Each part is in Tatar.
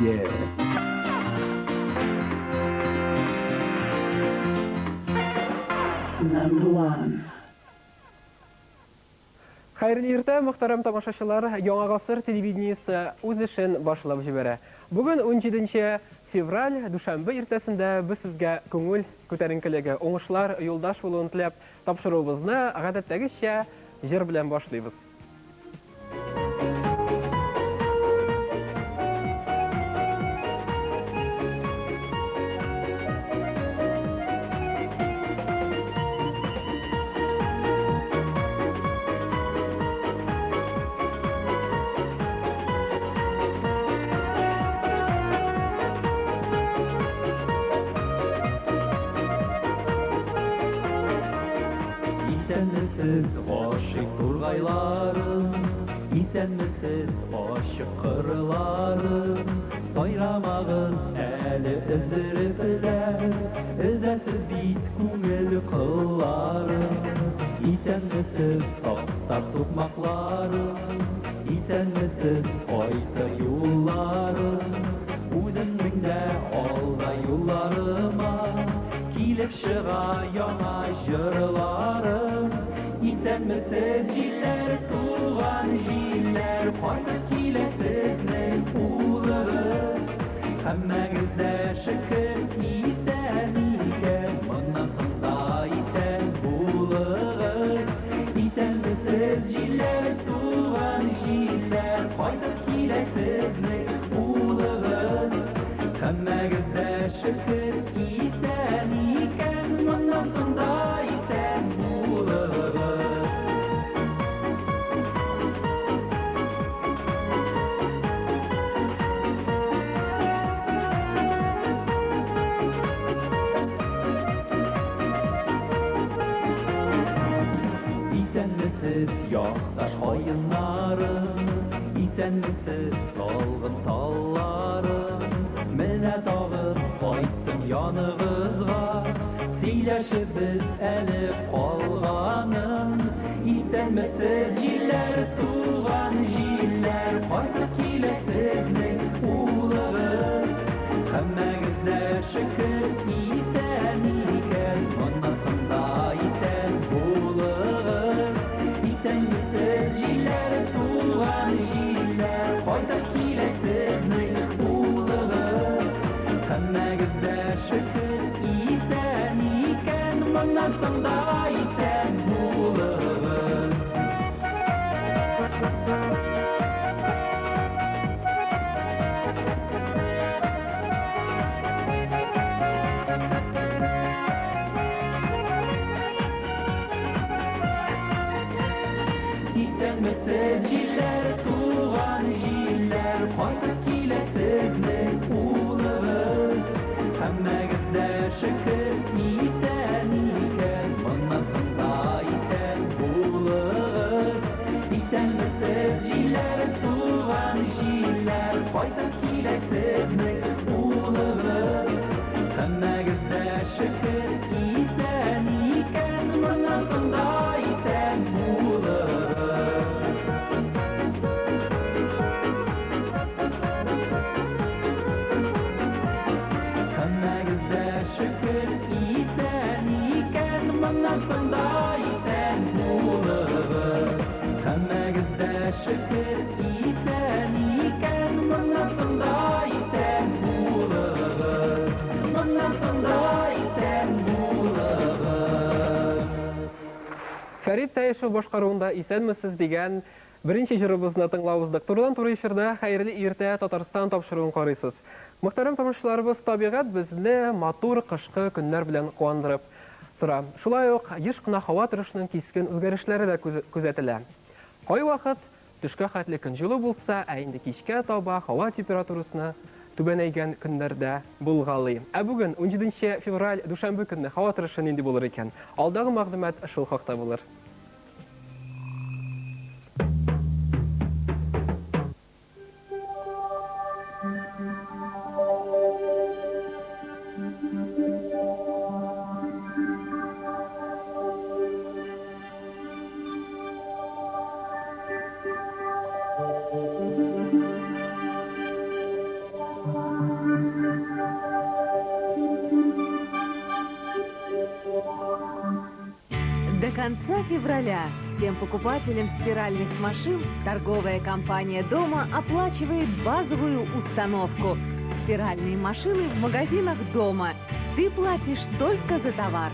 Yeah. Number one. Хәерле иртә, мөхтәрәм тамашачылар! Яңа гасыр телевидениесе үз эшен башлап җибәрә. Бүген 17 февраль, дүшәмбе иртәсендә без сезгә күңел күтәренкелеге, уңышлар юлдаш булуын теләп, тапшыруыбызны, гадәттәгечә, җыр белән башлыйбыз. Исәнмесез, гашыйк тургайларым, Исәнмесез, ачык кырларым. Сайрамагыз әле өздереп дә, Өзәсез бит күңел кылларын. Исәнмесез, таптар сукмакларым, Исәнмесез, кайсы юлларым. Үземнең дә алда юлларыма Килеп чыга яңа җырларым. Исәнмесез, җилләр, туган җилләр, Кайтып килә сезнең улыгыз. Һәммәгез дә шөкер исән икән, Моннан соң да исән булыгыз. Исәнмесез, җилләр, туган җилләр, Кайтып килә сезнең улыгыз. Һәммәгез дә шөкер исән икән, Моннан соң да исән булыгыз. Исәнмесез, якташ каеннарым, Исәнмесез, талгын талларым. Менә тагын кайттым яныгызга, Сөйләшеп әле калганын. Исәнмесез, җилләр, туган җилләр, Кайтып килә сезнең улыгыз. Һәммәгез дә шөкер исән икән, Моннан соң да исән булыгыз. Исәнмесез, җилләр, туган җилләр, Кайтып килә сезнең улыгыз. Һәммәгез дә шөкер исән икән, Моннан соң да исән булыгыз. Исәнмесез, җилләр, туган җилләр, Кайтып килә сезнең улыгыз. Һәммәгез дә шөкер исән икән, Моннан соң да исән булыгыз. Исәнмесез, җилләр, туган җилләр, Кайтып килә сезнең улыгыз. Һәммәгез дә шөкер исән икән, Моннан соң да исән булыгыз. Һәммәгез дә шөкер исән икән, Моннан соң да исән булыгыз. Һәммәгез дә шөкер исән икән, Моннан соң да исән булыгыз. Моннан соң да исән булыгыз. Фәрит Таишев башкаруында Исәнмесез дигән беренче җырыбызны тыңлап уздык. Турыдан-туры эфирда Хәерле иртә Татарстан тапшыруын карыйсыз. Мөхтәрәм тамашачыларыбыз, табигать безне матур кышкы көннәр белән куандырып тора. Шулай ук еш кына һава торышының кискен үзгәрешләре дә күзәтелә. Кайвакыт төшкә хәтле көн җылы булса, ә инде кичкә таба һава температурасына түбәнәйгән көннәрдә булгалый. Ә бүген 17 февраль дүшәмбе көнне һава торышы нинди булыр икән? Алдагы мәгълүмат шул хакта булыр. конца февраля всем покупателям стиральных машин торговая компания «Дома» оплачивает базовую установку. Стиральные машины в магазинах «Дома». Ты платишь только за товар.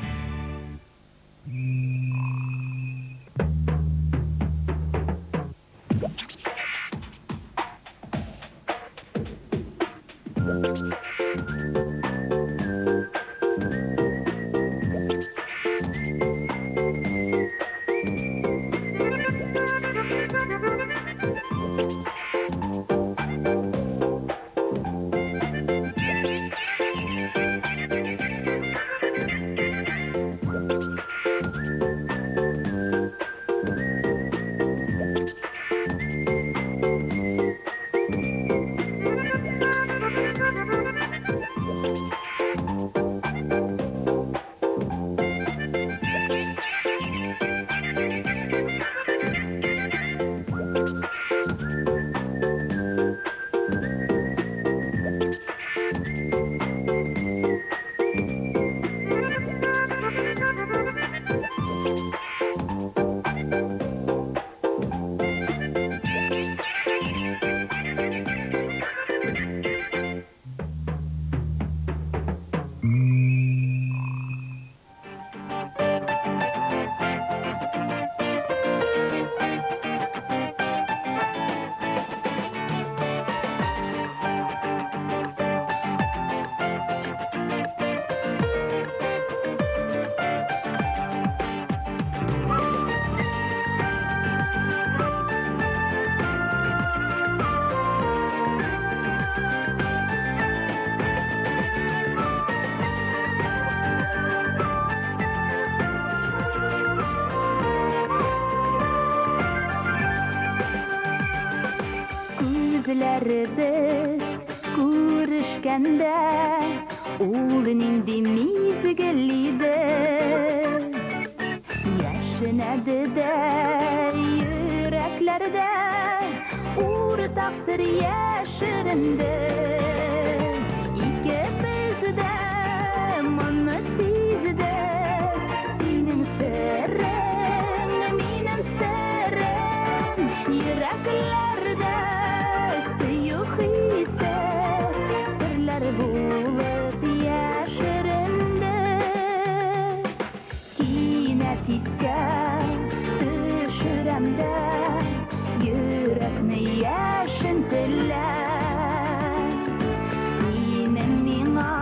Күзләребез күрешкәндә ул нинди мизгел иде. Яшенәде дә йөрәкләрдә уртак сер яшеренде. Икебез дә моны сиздек, синең серең, минем серем, йөрәкләрдә сөю хисе серләр булып яшеренде. Кинәт искә төшерәм дә йөрәкне яшен телә. Синең миңа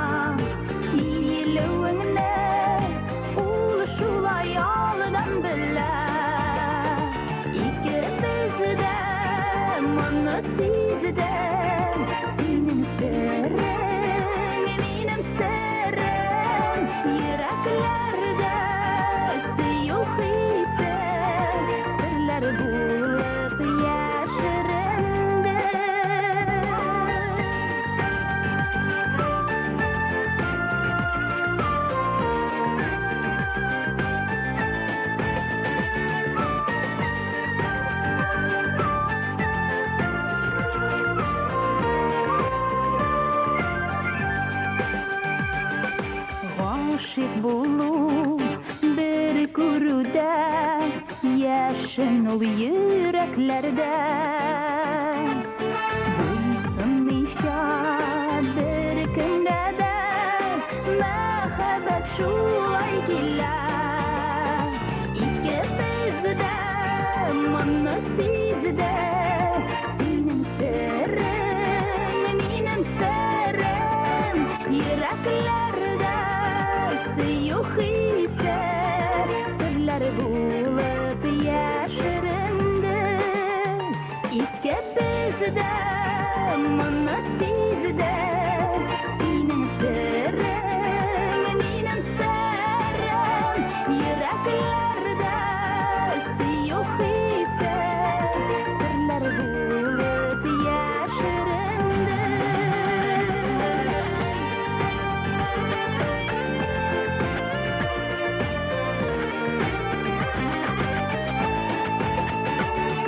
килүеңне ул шулай алдан белә. Икебез дә моны сиздек, синең серең, минем серем, йөрәкләрдә сөю хисе серләр булып яшеренде. Гашыйк булу бер күрүдә яшен ул йөрәкләрдә. Буйсынмыйча бер кемгә дә мәхәббәт шулай килә. Икебез дә моны сиздек, синең серең, минем серем, йөрәкләрдә сөю хисе серләр булып яшеренде. Икебез дә моны сиздек, синең серең, минем серем, йөрәкләрдә сөю хисе серләр булып яшеренде.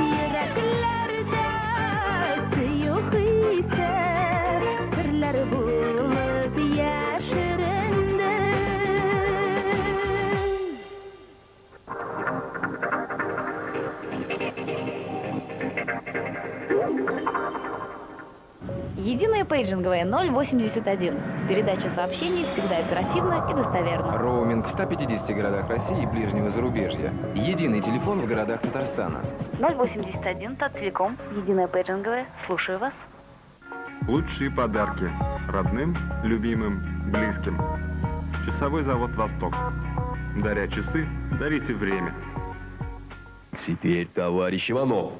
Йөрәкләрдә сөю хисе Единая пейджинговая 081. Передача сообщений всегда оперативна и достоверна. Роуминг в 150 городах России и ближнего зарубежья. Единый телефон в городах Татарстана. 081 Таттелеком. Единая пейджинговая. Слушаю вас. Лучшие подарки родным, любимым, близким. Часовой завод «Восток». Даря часы, дарите время. Теперь товарищ Иванов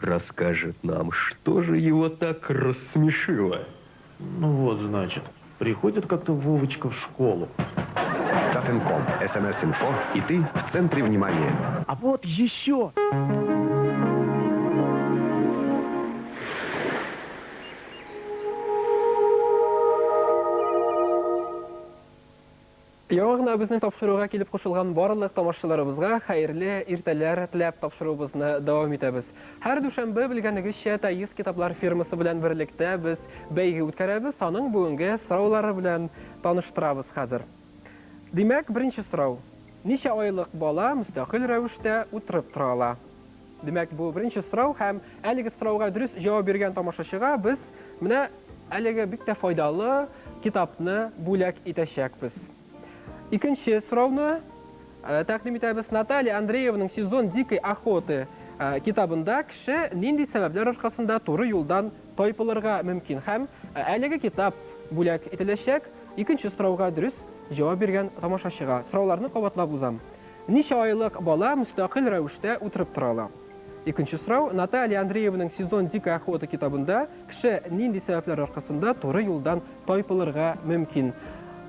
расскажет нам, что же его так рассмешило. Ну вот, значит, приходит как-то Вовочка в школу. Татинком, СМС-инфо, и ты в центре внимания. А вот еще! Яңа гына безнең тапшыруга килеп кушылган барлык тамашачыларыбызга хәерле иртәләр теләп тапшыруыбызны дәвам итәбез. Һәр дүшәмбе белгәнегезчә Таиз китаплар фирмасы белән берлектә без бәйге үткәрәбез, аның бүгенге сораулары белән таныштырабыз хәзер. Димәк, беренче сорау. Ничә айлык бала мөстәкыйль рәвештә утырып тора ала? Димәк, бу беренче сорау һәм әлеге сорауга дөрес җавап биргән тамашачыга без менә әлеге бик тә файдалы китапны бүләк итәчәкбез. Икенче сорауны тәкъдим итәбез. Наталья Андрееваның «Сезон дикой охоты» китабында кеше нинди сәбәпләр аркасында туры юлдан тайпылырга мөмкин һәм әлеге китап бүләк ителәчәк. Икенче сорауга дөрес җавап биргән тамашачыга. Сорауларны кабатлап узам. Ничә айлык бала мөстәкыйль рәвештә утырып тора ала? Икенче сорау. Наталья Андрееваның «Сезон дикой охоты» китабында кеше нинди сәбәпләр аркасында туры юлдан тайпылырга мөмкин?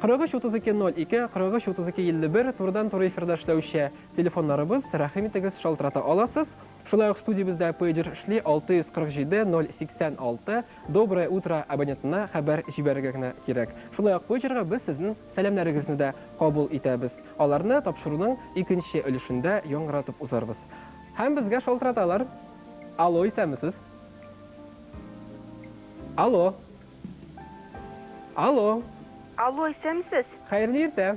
43 32 02, 43 32 51 турыдан туры эфирда эшләүче телефоннарыбыз, рәхим итегез, шалтырата аласыз. Шулай ук студиябездә пейджер эшли 647 086 Доброе утро абонентына хәбәр җибәрергә генә кирәк. Шулай ук пейджерга без сезнең сәламнәрегезне дә кабул итәбез. Аларны тапшыруның икенче өлешендә яңгыратып узарбыз. Һәм безгә шалтыраталар. Алло, исәнмесез? Алло. Алло. Алло, исәнмесез? Хәерле иртә.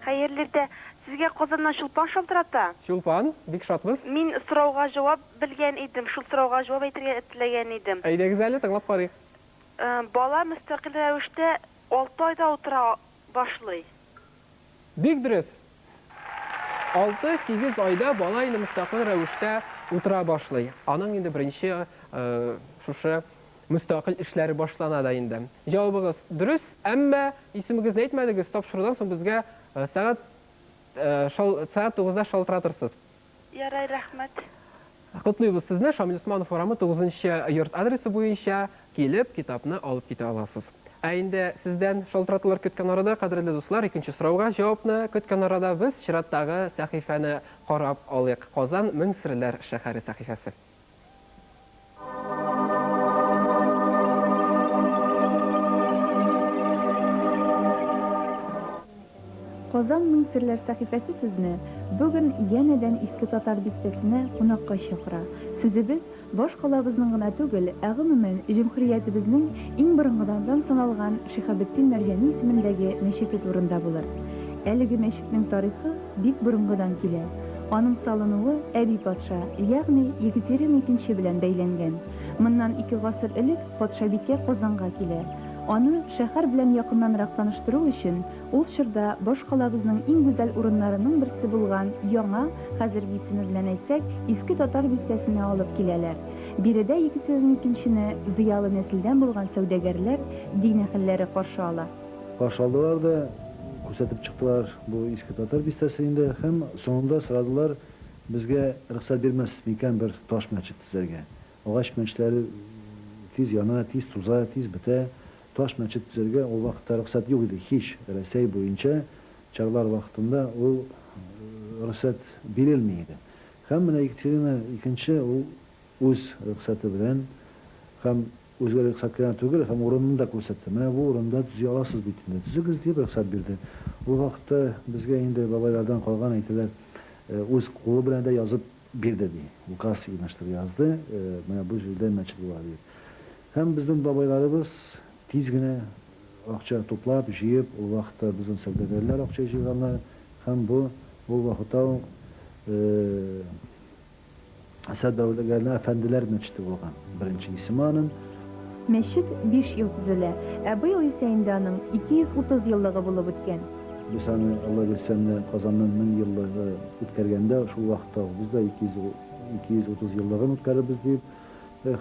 Хәерле иртә. Сезгә Казаннан Чулпан шалтырата. Чулпан, бик шатбыз. Мин сорауга җавап белгән идем, шул сорауга җавап әйтергә теләгән идем. Әйдәгез әле, тыңлап карыйк. Бала мөстәкыйль рәвештә 6 айда утыра башлый. Бик дөрес. 6-8 айда бала инде мөстәкыйль рәвештә утыра башлый. Аның инде беренче шушы мөстәкыйль эшләре башлана да инде. Җавабыгыз дөрес, әмма исемегезне әйтмәдегез, тапшырудан соң безгә сәгать 9-да шалтыратырсыз. Ярай, рәхмәт. Котлыйбыз сезне, Шамил Усманов урамы 9-нчы йорт адресы буенча килеп китапны алып китә аласыз. Ә инде сездән шалтыратулар көткән арада, кадерле дуслар, икенче сорауга җавапны көткән арада без чираттагы сәхифәне карап алыйк. Казан мең серләр шәһәре сәхифәсе. Казан мең серләр сәхифәсе сезне бүген янәдән Иске Татар бистәсенә кунакка чакыра. Сүзебез баш калабызның гына түгел, ә гомумән җөмһүриятебезнең иң борынгыдан саналган Шиһабетдин Мәрҗани исемендәге мәчете турында булыр. Әлеге мәчетнең тарихы бик борынгыдан килә. Аның салынуы Әби патша, ягъни Екатерина II белән бәйләнгән. Моннан 2 гасыр элек патшабикә Казанга килә. Аны шәһәр белән якыннанрак таныштыру өчен ул чорда баш калабызның иң гүзәл урыннарының берсе булган яңа, хәзерге исеме белән әйтсәк, Иске Татар бистәсенә алып киләләр. Биредә Екатерина II-не зыялы нәселдән булган сәүдәгәрләр, дин әһелләре каршы ала. Каршы алдылар да, күрсәтеп чыктылар бу Иске Татар бистәсе инде һәм соңында сорадылар, безгә рөхсәт бирмәс микән бер таш мәчет төзергә. Агач мәчетләре тиз яна, тиз туза, тиз бетә. Таш мәчет төзергә ул вакытта рөхсәт юк иде һич. Рәсәй буенча чарлар вакытында ул рөхсәт бирелми иде. Һәм менә Екатерина II ул үз рөхсәте белән һәм үзгә рөхсәт кенә түгел, һәм урынын да күрсәтте. Менә бу урында төзи аласыз бит инде, төзегез дип рөхсәт бирде. Ул вакытта безгә инде бабайлардан калган әйтәләр, үз кулы белән дә язып бирде ди. Указ имештер язды, менә бу җирдә мәчет була дип. Һәм безнең бабайларыбыз тиз генә акча туплап, җыеп, ул вакытта безнең сәүдәгәрләр акча җыйганнар һәм бу ул вакытта ук сәүдәгәрләр әфәнделәр мәчете булган. Беренче исеме аның. Мәчет биш ел төзелә, ә быел исә инде аның 230 еллыгы булып үткән. Без аны, Алла бирсә, менә Казанның 1000 еллыгы үткәргәндә, шул вакытта ук без дә 230 еллыгын үткәрербез дип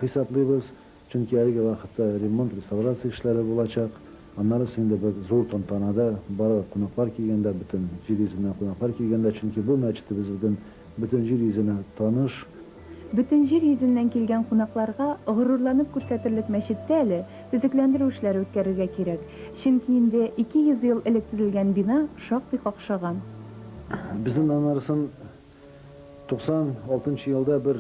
хисаплыйбыз. Чөнки әлеге вакытта ремонт, реставрация эшләре булачак. Аннары соң инде бер зур тантанада, барлык кунаклар килгәндә, бөтен җир йөзеннән кунаклар килгәндә, чөнки бу мәчетебез бүген бөтен җир йөзенә таныш. Бөтен җир йөзеннән килгән кунакларга горурланып күрсәтерлек мәчеттә әле төзекләндерү эшләре үткәрергә кирәк, чөнки инде 200 ел элек төзелгән бина шактый какшаган. Безнең анарысын 96 нчы елда бер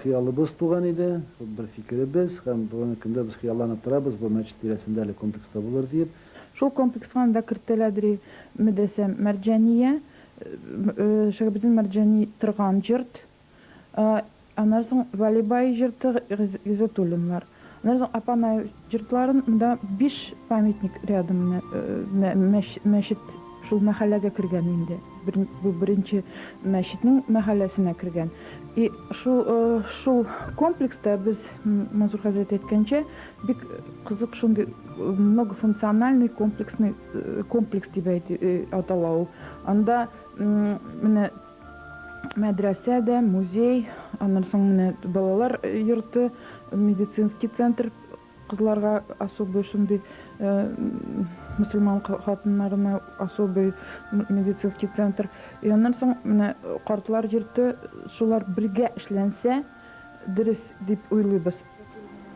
хыялыбыз туган иде, бер фикеребез, һәм бүгенге көндә без хыялланып торабыз, бу мәчет тирәсендә әле комплекс та булыр диеп. Шул комплекска анда кертеләдер мәдрәсә Мәрҗания, Шиһабетдин Мәрҗани торган җорт, Аннан соң Вәлибай җорты Гыйззәтуллиннар. Аннан соң Апанай җортларын монда биш памятник рядом менә мәчет шул мәхәлләгә кергән инде. Бу беренче мәчетнең мәхәлләсенә кергән. И шул шул комплекста без Мансур хәзрәт әйткәнчә бик кызык шундый многофункциональный комплексный комплекс дип атала ул. Анда менә Мәдрәсә дә, музей, аннан соң менә балалар йорты, медицинский центр кызларга особый шундый мөселман хатыннарына особый медицинский центр. И аннан соң менә картлар йорты, шулар бергә эшләнсә, дөрес дип уйлыйбыз.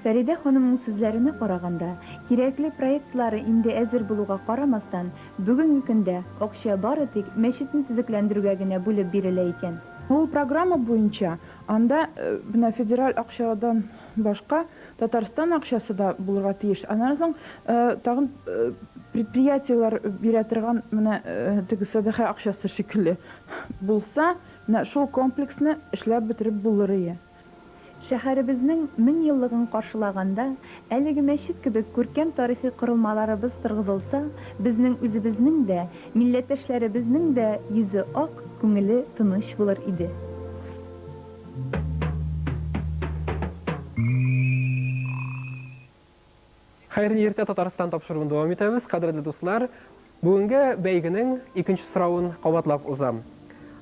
Фәридә ханымның сүзләренә караганда, кирәкле проектлары инде әзер булуга карамастан, бүгенге көндә акча бары тик мәчетне төзекләндерүгә генә бүлеп бирелә икән. Ул программа буенча анда менә федераль акчадан башка Татарстан акчасы да булырга тиеш. Аннан соң тагын предприятиеләр бирә торган менә теге сәдака акчасы шикелле булса, менә шул комплексны эшләп бетереп булыр ие. Шәһәребезнең 1000 еллыгын каршылаганда, әлеге мәчет кебек күркәм тарихи корылмаларыбыз торгызылса, безнең үзебезнең дә, милләттәшләребезнең дә йөзе ак, күңеле тыныч булыр иде. Хәерле иртә, Татарстан тапшыруын дәвам итәбез. Кадерле дуслар, бүгенге бәйгенең икенче соравын кабатлап узам.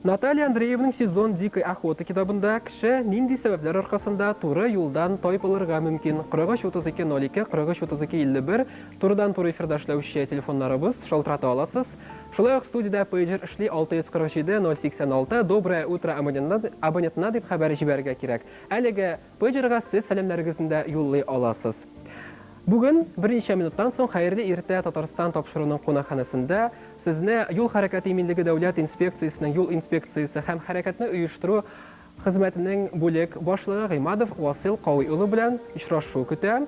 Наталья Андреевның Сезон дикой охоты китабында кеше нинди сәбәпләр аркасында туры юлдан тайпылырга мөмкин? 43 32 02 43 32 51 турыдан-туры эфирда эшләүче телефоннарыбыз, шалтырата аласыз. Шулай ук студиядә пейджер эшли 647 086 Доброе утро абонентына дип хәбәр җибәрергә кирәк. Әлеге Пейджерга сез сәламнәрегезне дә юллый аласыз. Бүген, берничә минуттан соң, Хәерле иртә, Татарстан тапшыруының кунакханәсендә сезне Юл хәрәкәте иминлеге дәүләт инспекциясенең юл инспекциясе һәм хәрәкәтне оештыру хезмәтенең бүлек башлыгы Гыймадов Васыйл Кави улы белән очрашу көтә.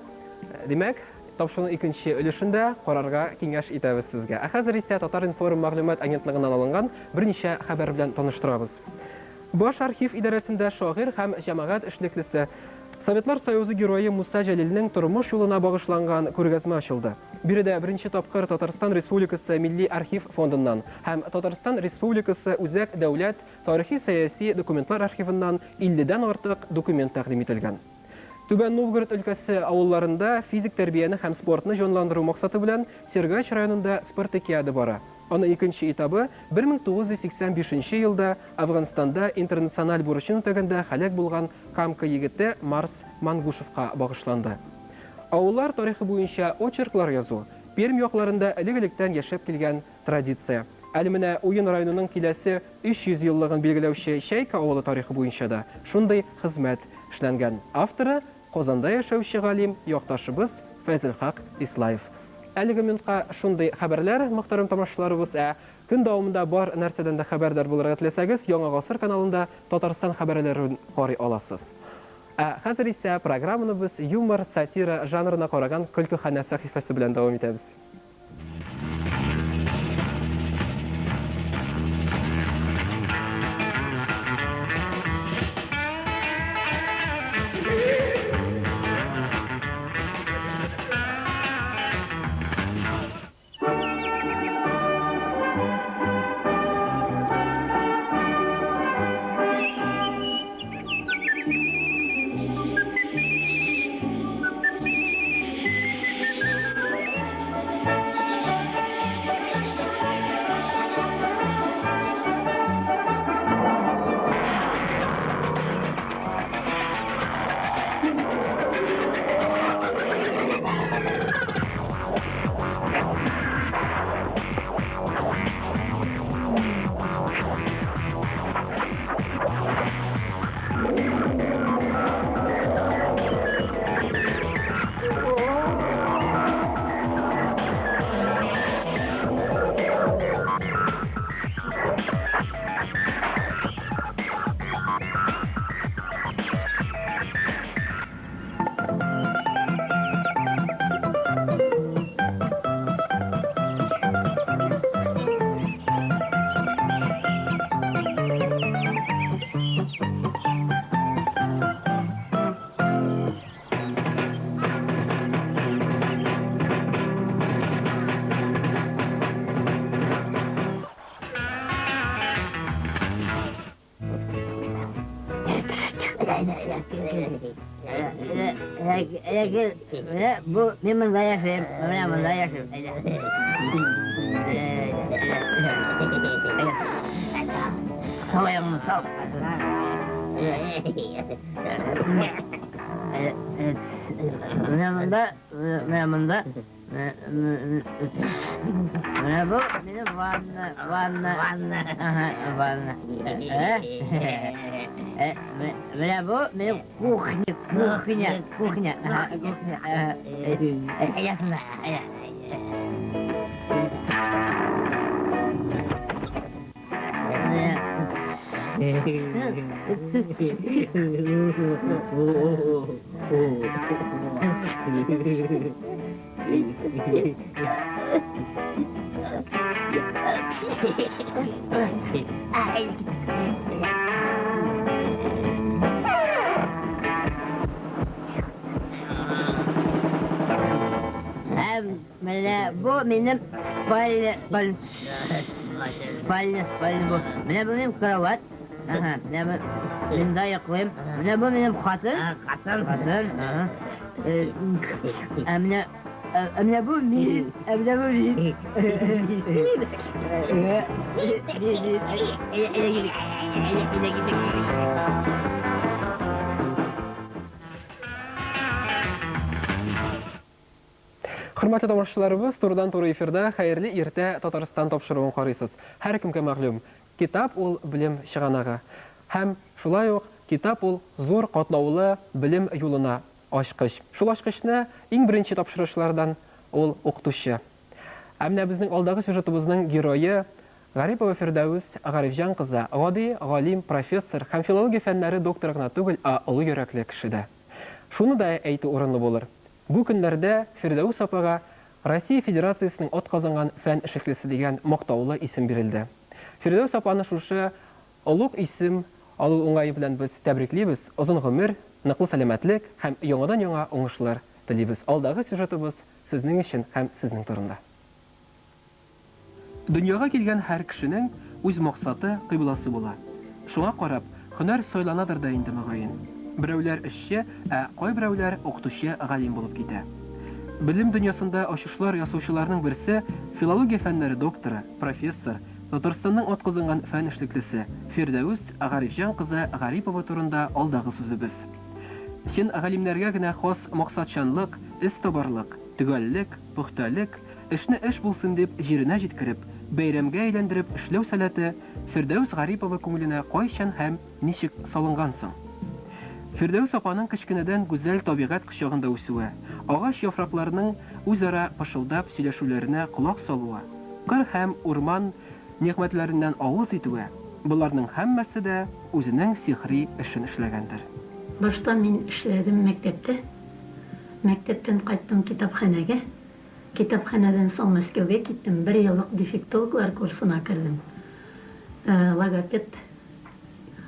Димәк, тапшыруның икенче өлешен дә карарга киңәш итәбез сезгә. Ә хәзер исә Татар-информ мәгълүмат агентлыгыннан алынган берничә хәбәр белән таныштырабыз. Баш архив идарәсендә шагыйрь һәм җәмәгать эшлеклесе, Советлар Союзы Герое Муса Җәлилнең тормыш юлына багышланган күргәзмә ачылды. Биредә беренче тапкыр Татарстан Республикасы Милли архив фондыннан һәм Татарстан Республикасы Үзәк дәүләт тарихи-сәяси документлар архивыннан илледән артык документ тәкъдим ителгән. Түбән Новгород өлкәсе авылларында физик тәрбияне һәм спортны җанландыру максаты белән Сергач районында спартакиада бара. Аның икенче этабы 1985 нче елда Әфганстанда интернациональ бурычын үтәгәндә һәлак булган Камка егете Марс Мангушевка багышланды. Авыллар тарихы буенча очерклар язу, Пермь якларында элек-электән яшәп килгән традиция. Әле менә Уен районының киләсе 300 еллыгын билгеләүче Чайка авылы тарихы буенча да шундый хезмәт эшләнгән. Авторы, Казанда яшәүче галим, якташыбыз Фәйзелхак Ислаев. Әлеге минутка шундый хәбәрләр, мөхтәрәм тамашачыларыбыз. Ә көн дәвамында бар нәрсәдән дә хәбәрдар булырга теләсәгез, Яңа гасыр каналында Татарстан хәбәрләрен карый аласыз. Ә хәзер исә программаны без юмор, сатира жанрына караган Көлкеханә сәхифәсе белән дәвам итәбез. Әйдә, кил. Менә бу мин монда яшим. Менә монда яшим. Әйдә. Сал аягыңны, сал. Менә монда, менә монда. Менә бу минем ванна, ванна. Ванна. Ага, ванна. Менә бу минем кухня, кухня, кухня. Ага, кухня. Әйдә шунда, әйдә. Һәм менә бу минем спальня, спальня, спальня, спальня бу. Менә бу минем кровать. Ага, менә бу монда йоклыйм. Менә бу минем хатын. Хатын. Хатын. Ага. Ә менә ә менә бу мин, ә менә бу мин. Хөрмәтле тамашачыларыбыз, турыдан-туры эфирда Хәерле иртә Татарстан тапшыруын карыйсыз. Һәркемгә мәгълүм, китап ул белем чыганагы. Һәм шулай ук китап ул зур катлаулы белем юлына ачкыч. Шул ачкычны иң беренче тапшыручылардан ул укытучы. Ә менә безнең алдагы сюжетыбызның герое Гарипова Фирдәвес Гарифҗан кызы гади галим, профессор һәм филология фәннәре докторы гына түгел, ә олы йөрәкле кеше дә. Шуны да әйтү урынлы булыр, бу көннәрдә Фирдәвес апага Россия Федерациясенең атказанган фән эшлеклесе дигән мактаулы исем бирелде. Фирдәвес апаны шушы олуг исем алу уңае белән без тәбриклибез, озын гомер, ныклы сәламәтлек һәм яңадан-яңа уңышлар телибез. Алдагы сюжетыбыз сезнең өчен һәм сезнең турында. Дөньяга килгән һәр кешенең үз максаты, кыйбласы була. Шуңа карап, һөнәр сайланадыр да инде, мөгаен. Берәүләр эшче, ә кайберәүләр укытучы, галим булып китә. Белем дөньясында ачышлар ясаучыларның берсе, филология фәннәре докторы, профессор, Татарстанның атказанган фән эшлеклесе Фирдәвес Гарифҗан кызы Гарипова турында алдагы сүзебез. Чын галимнәргә генә хас максатчанлык, эзтабарлык, төгәллек, пөхтәлек, Эшне эш булсын дип җиренә җиткереп, бәйрәмгә әйләндереп эшләү сәләте Фирдәүс Гарипова күңеленә кайчан һәм ничек салынган соң? Фирдәүс апаның кечкенәдән гүзәл табигать кочагында үсүе, агач яфракларының үзара пышылдап сөйләшүләренә колак салуы, кыр һәм урман нигъмәтләреннән авыз итүе, боларның һәммәсе дә үзенең сихри эшен эшләгәндер. Башта мин эшләдем мәктәптә. Мәктәптән кайттым китапханәгә. Китапханәдән соң Мәскәүгә киттем, бер еллык дефектологлар курсына кердем. Логопед.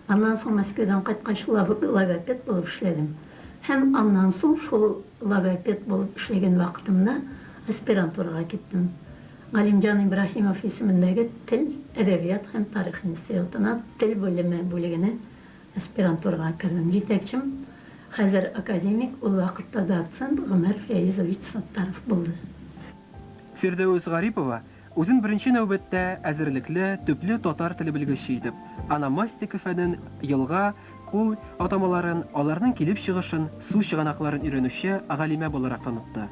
Аннан соң Мәскәүдән кайткач логопед булып эшләдем. Һәм аннан соң шул логопед булып эшләгән вакытымда аспирантурага киттем. Галимҗан Ибраһимов исемендәге тел, әдәбият һәм тарих институтына тел бүлеме бүлегенә Аспирантурага кердем. Җитәкчем, хәзер академик, ул вакытта доцент Гомәр Фәизович Саттаров булды. Фирдәвес Гарипова үзен беренче нәүбәттә әзерлекле, төпле татар теле белгече итеп, ономастика фәнен, елга, күл атамаларын, аларның килеп чыгышын, су чыганакларын өйрәнүче галимә буларак танытты.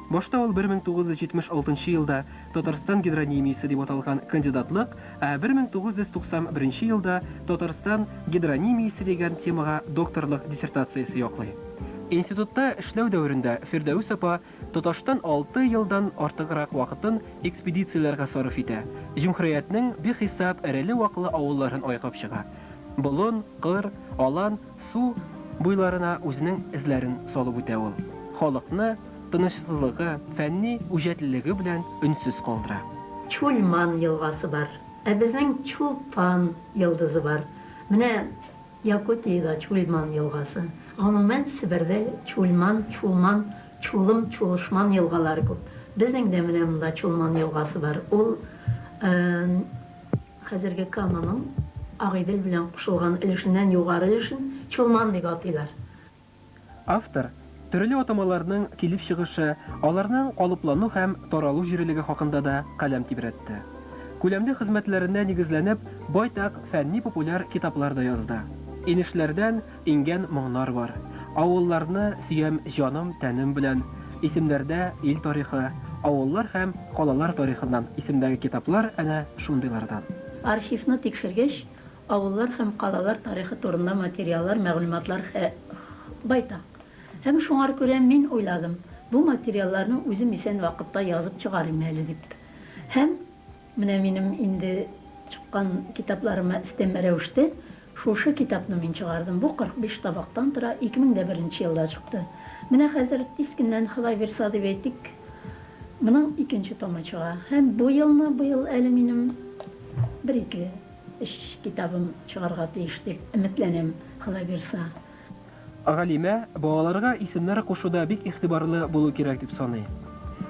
Башта ул 1976 елда Татарстан гидронимиясе дип аталган кандидатлык, ә 1991 елда Татарстан гидронимиясе дигән темага докторлык диссертациясе яклый. Институтта эшләү дәверендә Фирдәвес апа тоташтан алты елдан артыграк вакытын экспедицияләргә сарыф итә, җөмһүриятнең бихисап эреле-ваклы авылларын айкап чыга, болын, кыр, алан, су буйларына үзенең эзләрен салып үтә ул. Халыкны тынычсызлыгы, фәнни үҗәтлелеге белән өнсез калдыра. Чульман елгасы бар. Ә безнең Чулпан йолдызы бар. Менә Якутиядә Чульман елгасы. Гомумән, Себердә Чульман, Чулман, Чулым, Чулышман елгалары күп. Безнең дә менә монда Чулман елгасы бар. Ул хәзерге Каманың Агыйдел белән кушылган өлешеннән югары өлешен Чулман дип атыйлар. Автор төрле атамаларның килеп чыгышы, аларның калыплану һәм таралу җирлеге хакында да каләм тибрәтте. Күләмле хезмәтләренә нигезләнеп, байтак фәнни-популяр китаплар да язды. Инешләрдән иңгән моңнар бар. Авылларны сөям җаным-тәнем белән, Исемнәрдә ил тарихы, Авыллар һәм калалар тарихыннан исемдәге китаплар әнә шундыйлардан. Архивны тикшергәч, авыллар һәм калалар тарихы турында материаллар, мәгълүматлар байтак. Һәм шуңар күрә мин уйладым, бу материалларны үзем исән вакытта язып чыгарыйм әле дип. Һәм менә минем инде чыккан китапларыма өстәмә рәвештә шушы китапны мин чыгардым. Бу 45 табактан тора, 2001 нче елда чыкты. Менә хәзер тиз көннән, Ходай бирса дип әйтик, моның икенче томы чыга. Һәм бу елны, быел әле минем бер-ике өч китабым чыгарга тиеш дип өметләнәм, Ходай бирса. Галимә балаларга исемнәр кушуда бик игътибарлы булу кирәк дип саный.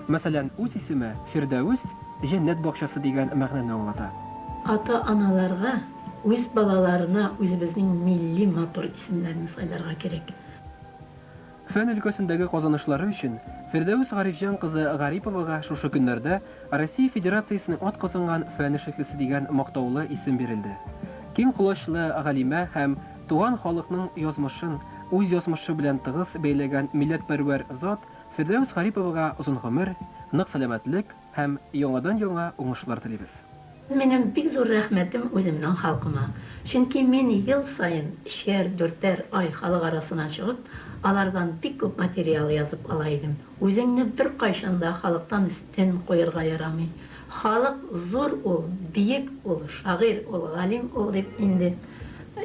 Мәсәлән, үз исеме Фирдәвес җәннәт бакчасы дигән мәгънәне аңлата. Ата-аналарга үз балаларына үзебезнең милли матур исемнәрне сайларга кирәк. Фән өлкәсендәге казанышлары өчен Фирдәвес Гарифҗан кызы Гариповага шушы көннәрдә Россия Федерациясенең атказанган фән эшлеклесе дигән мактаулы исем бирелде. Киң колачлы галимә һәм туган халыкның язмышын үз язмышы белән тыгыз бәйләгән милләтпәрвәр зат Фирдәвес Гариповага озын гомер, нык сәламәтлек һәм яңадан-яңа уңышлар телибез. Минем бик зур рәхмәтем үземнең халкыма. Чөнки мин ел саен өчәр, дүртәр ай халык арасына чыгып, алардан бик күп материал язып ала идем. Үзеңне беркайчан да халыктан өстен куерга ярамый. Халык зур ул, биек ул, шагыйрь ул, галим ул дип инде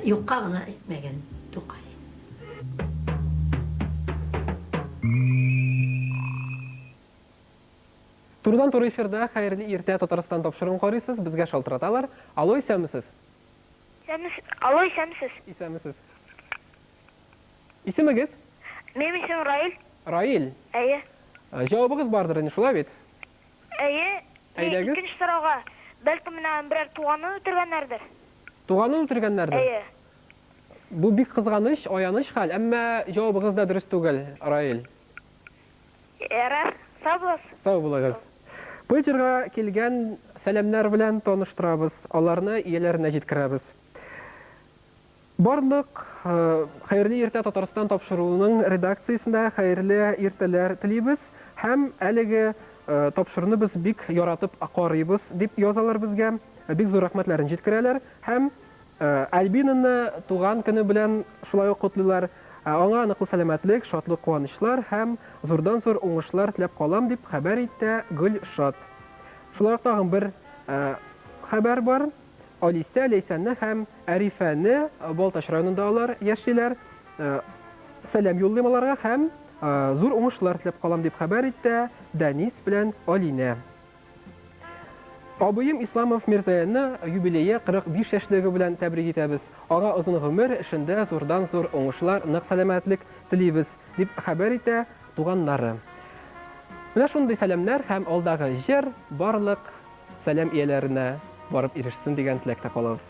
юкка гына әйтмәгән Тукай. Турыдан-туры эфирда Хәерле иртә, Татарстан тапшыруын карыйсыз, безгә шалтыраталар. Алло, исәнмесез? Исәнмесез. Алло, исәнмесез. Исәнмесез. Исемегез? Минем исемем Раил. Раил. Әйе. Җавабыгыз бардыр инде, шулай бит? Әйе. Әйдәгез. Икенче сорауга, бәлкем менә берәр туганын үтергәннәрдер? Туганын үтергәннәрдер? Әйе. Бу бик кызганыч, аяныч хәл, әмма җавабыгыз да дөрес түгел, Раил. Ярар, сау булыгыз. Сау булыгыз. Пейджерга килгән сәламнәр белән таныштырабыз, аларны ияләренә җиткерәбез. Барлык Хәерле иртә Татарстан тапшыруының редакциясендә хәерле иртәләр телибез һәм әлеге тапшыруны без бик яратып карыйбыз, дип язалар безгә. Бик зур рәхмәтләрен җиткерәләр һәм Альбинаны туган көне белән шулай ук котлыйлар. Аңа ныклы сәламәтлек, шатлык-куанычлар һәм зурдан-зур уңышлар теләп калам, дип хәбәр итә Гөлшат. Шулай ук тагын бер хәбәр бар. Алисә, Ләйсәнне һәм Әрифәне, Балтач районында алар яшиләр, сәлам юллыйм аларга һәм зур уңышлар теләп калам, дип хәбәр итә Дәнис белән Алинә. Абыем Исламов Мирзаянны юбилее 45 яшьлеге белән тәбрик итәбез. Аңа озын гомер, эшендә зурдан-зур уңышлар, нык сәламәтлек телибез, дип хәбәр итә туганнары. Менә шундый сәламнәр һәм алдагы җыр барлык сәлам ияләренә барып ирешсен дигән теләктә калабыз.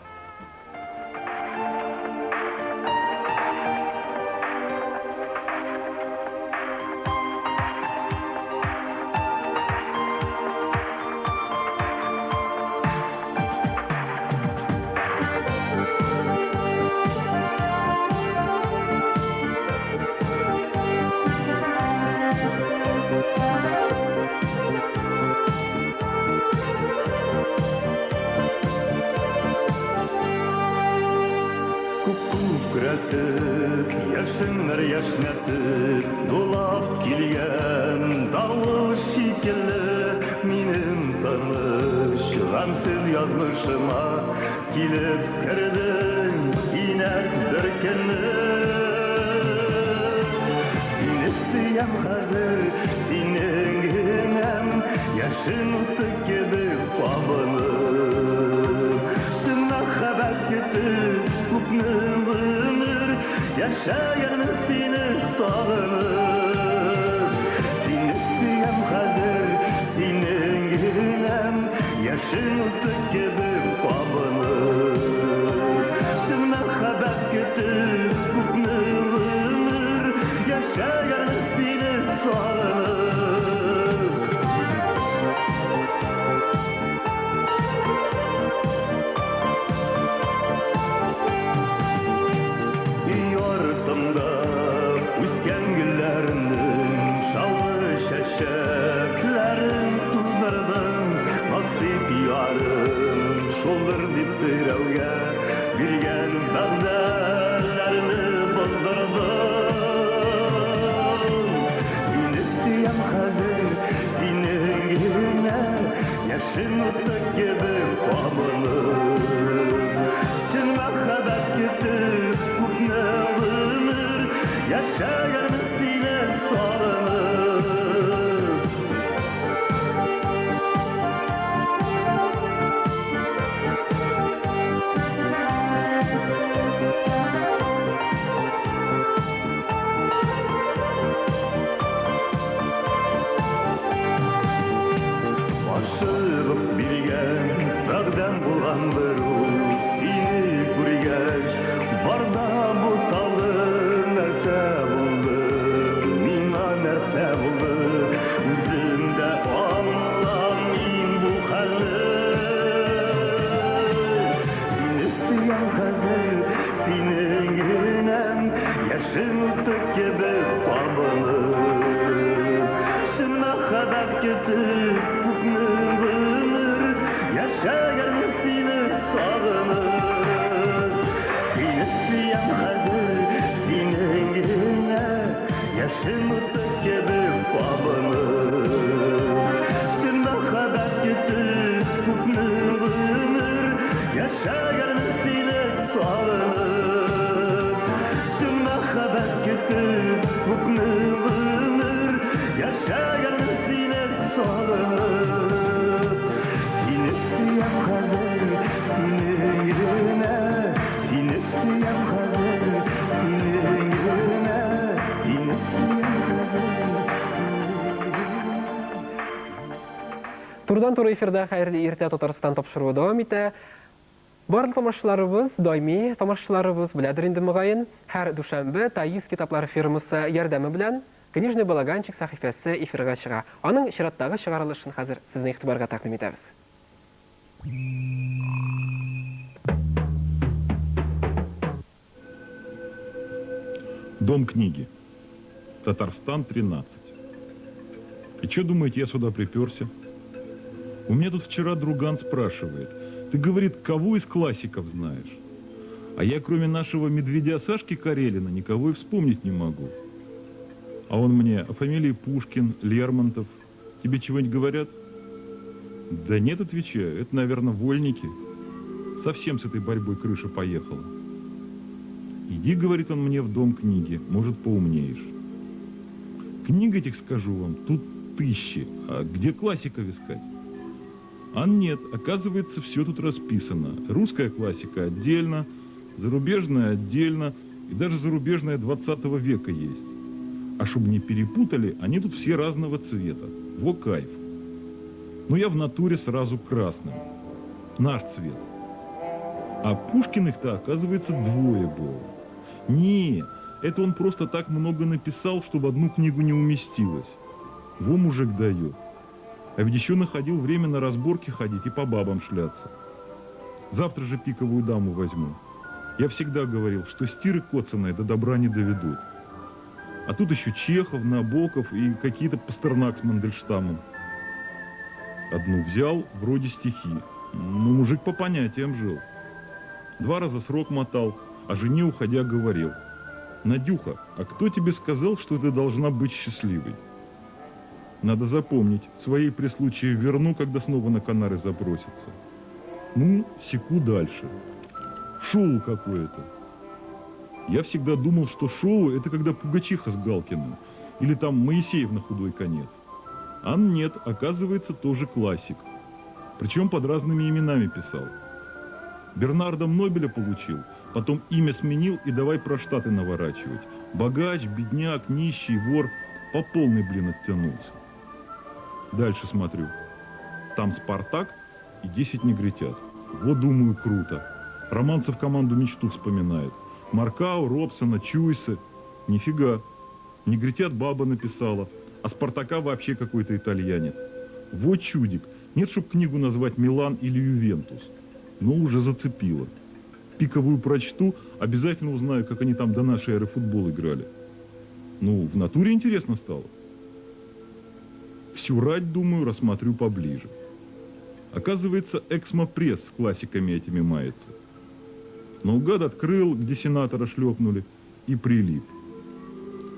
Күк күкрәтеп, яшеннәр яшьнәтеп, дулап килгән давыл шикелле, минем тыныч, гамьсез язмышыма килеп кердең кинәт бер көнне. Сине сөям хәзер, синең генәм, яшен уты кебек кабынып. Чын мәхәббәт көтеп, күпме гомер яшәгәнмен сине сагынып. Сине сөям хәзер, синең генәм, яшен уты кебек кабынып. Чын мәхәббәт көтеп, күпме Үскән гөлләрнең шаулы чәчәкләрен туздырдың. Насыйп ярым шулдыр дип берәүгә биргән вәгъдәләрне боздырдың. Сине сөям хәзер, синең генә, яшен уты кебек кабынып. Чын мәхәббәт көтеп күпме гомер яшәгәнмен сине сагынып. Ашыгып биргән вәгъдәм булгандыр ул, сине күргәч, бар да буталды, нәрсә булды, миңа нәрсә булды, үзем дә аңламыйм бу хәлне. Сине сөям хәзер, синең генәм, яшен уты кебек кабынып. Чын мәхәббәт көтеп күпме гомер яшәгәнмен сине сагынып. Сине сөям хәзер, синең генә, яшен уты кебек кабынып. Чын мәхәббәт көтеп күпме гомер яшәгәнмен сине сагынып. Чын мәхәббәт көтеп күпме гомер яшәгәнмен сине сагынып. Сине сөям хәзер, синең генә, сине сөям хәзер, синең генә, сине сөям хәзер. Турыдан-туры эфирда Хәерле иртә Татарстан тапшыруы дәвам итә. Барлык тамашачыларыбыз, даими тамашачыларыбыз беләдер инде мөгаен, һәр дүшәмбе Таиз китаплар фирмасы ярдәме белән Книжный балаганчик сәхифәсе эфирга чыга. Аның чираттагы чыгарылышын хәзер сезнең игътибарга тәкъдим итәбез. Дом книги. Татарстан, 13. И что думаете, я сюда приперся? У меня тут вчера друган спрашивает. Ты, говорит, кого из классиков знаешь? А я, кроме нашего медведя Сашки Карелина, никого и вспомнить не могу. А он мне о фамилии Пушкин, Лермонтов. Тебе чего-нибудь говорят? Да нет, отвечаю, это, наверное, вольники. Совсем с этой борьбой крыша поехала. Иди, говорит он мне, в дом книги, может, поумнеешь. Книг этих, скажу вам, тут тысячи, а где классиков искать? А нет, оказывается, все тут расписано. Русская классика отдельно, зарубежная отдельно, и даже зарубежная 20 века есть. А чтобы не перепутали, они тут все разного цвета. Во кайф. Но я в натуре сразу красным. Наш цвет. А Пушкиных-то, оказывается, двое было. Не, это он просто так много написал, что в одну книгу не уместилось. Во мужик дает. А ведь еще находил время на разборки ходить и по бабам шляться. Завтра же пиковую даму возьму. Я всегда говорил, что стиры коцаные до добра не доведут. А тут еще Чехов, Набоков и какие-то Пастернак с Мандельштамом. Одну взял, вроде стихи. Но мужик по понятиям жил. 2 раза срок мотал, а жене, уходя, говорил. Надюха, а кто тебе сказал, что ты должна быть счастливой? Надо запомнить, своей при случае верну, когда снова на Канары запросится. Ну, секу дальше. Шоу какое-то. Я всегда думал, что шоу – это когда Пугачиха с Галкиным, или там Моисеев на худой конец. А нет, оказывается, тоже классик. Причем под разными именами писал. Бернардом Нобеля получил, потом имя сменил и давай про Штаты наворачивать. Богач, бедняк, нищий, вор, по полной, блин, оттянулся. Дальше смотрю. Там Спартак и 10 негритят. Вот, думаю, круто. Романцев команду мечту вспоминает. Маркау, Робсона, Чуйса. Нифига. Негритят баба написала, а Спартака вообще какой-то итальянец. Вот чудик. Нет, чтоб книгу назвать «Милан» или «Ювентус». Но уже зацепило. Пиковую прочту, обязательно узнаю, как они там до нашей эры футбол играли. Ну, в натуре интересно стало. Всю рать, думаю, рассмотрю поближе. Оказывается, Эксмо-пресс с классиками этими мается. Наугад открыл, где сенатора шлепнули, и прилип.